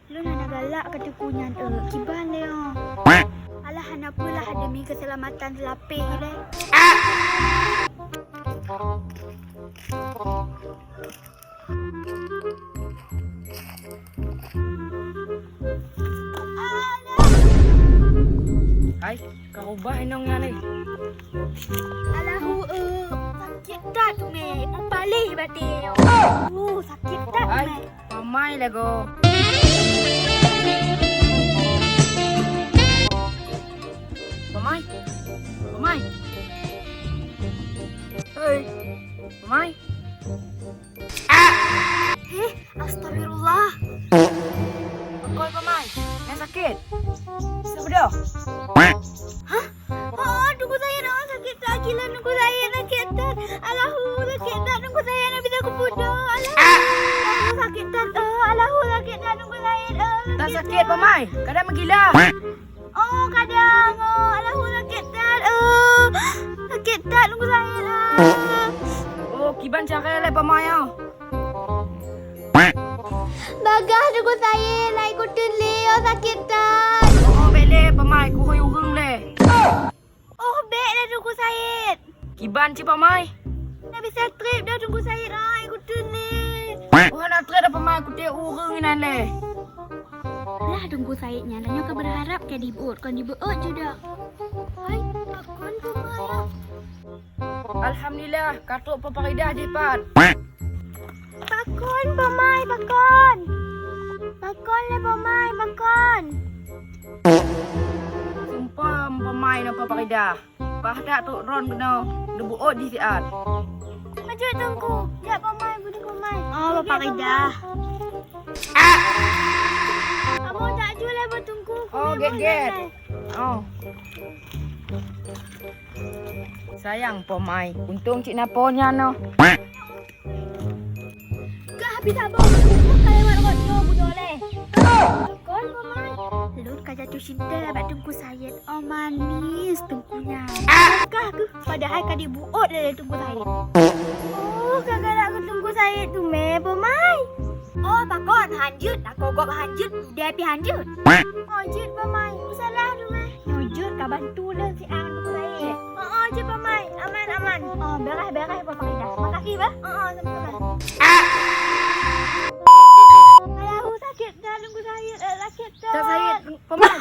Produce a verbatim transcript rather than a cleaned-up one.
Lôn hana galak keu Teungku nyan, eh, kiban lé, oh. Alah, hana peue lah, demi keuseulamatan seulapéh ilée. Hai, ka ubah inong nyan, eh. Alahu, eh, sakét that, Mé. Mupalih baté. Uh, sakét that, Hai. Mé. Pamai lagoe. Pamai. Pamai. Hei. Pamai. Heh, astagfirullah. Pakon Pamai? Nyang sakét? Seubeudôh. Hah? Oh, Teungku Sayét, oh, sakét that, gila Teungku Sayét, sakét that. Alahu, sakét that, Teungku Sayét, hana bisa kupeudôh. Alahu, alahu, sakét that, oh, alahu, sakét that, Teungku Sayét, oh, sakét that. Sakét, Pamai. Kadang meugila. Oh, kadang, oh, alahu, sakét that, oh. Sakét that, Teungku Sayét, oh. Oh, kiban cara lé, Pamai, oh. Bagah Teungku Sayét, lai kuteun lé, oh, sakét that. Oh, bék lé, Pamai, kuhôi ureueng lé. Oh, bék lé Teungku Sayét. Kiban cit Pamai? Hana bisa trép dah Teungku Sayét, ai kuteun lé. Oh, hana trép dah Pamai, kuteun ureueng inan lé. Lah Teungku Sayét nyan, tanyoe ka beurharap keu dibeuôt, kon dibeuôt ju dah. Hai, pakon Pamai, ya? Alhamdulillah, ka trok Po Paridah dipat. Pakon, Pamai, pakon? Pakon lé, Pamai, pakon? Sumpah, Pamai, napa Paridah? Paih that trok droen keunoe, neubeuôt di siat. Maju Teungku, jak Pamai, budi Pamai. Oh, Paridah. Kamoe jak ju lé, Teungku. Oh, gét-gét. Oh. Sayang Pamai, untông cit na Po nyan noh. Kah bisa boh, ka lewat rot nyoe bunoe lé. Kon Pamai. Lôn ka jatuh cinta bak Teungku Sayét. Oh, manis Teungku nyan. Kah keuh, padahai ka dibeuôt lé Teungku Sayét. Oh, ka galak keu Teungku Sayét teumé, Pamai. Oh, pakon, han jeuet, akoe gob han jeuet, udée pih han jeuet. Oh, jeuet, Pamai. Peusalah teumé. Nyoe jeuet ka bantu lôn siat Teungku Sayét. Oh, oh, jeuet Pamai. Aman, aman. Oh, beres, beres, Papa Ida. Makasih, bah. Oh, oh, sama-sama. Alahu, sakét that Teungku Sayét, eh, sakét that. Tak sakét, Pamai.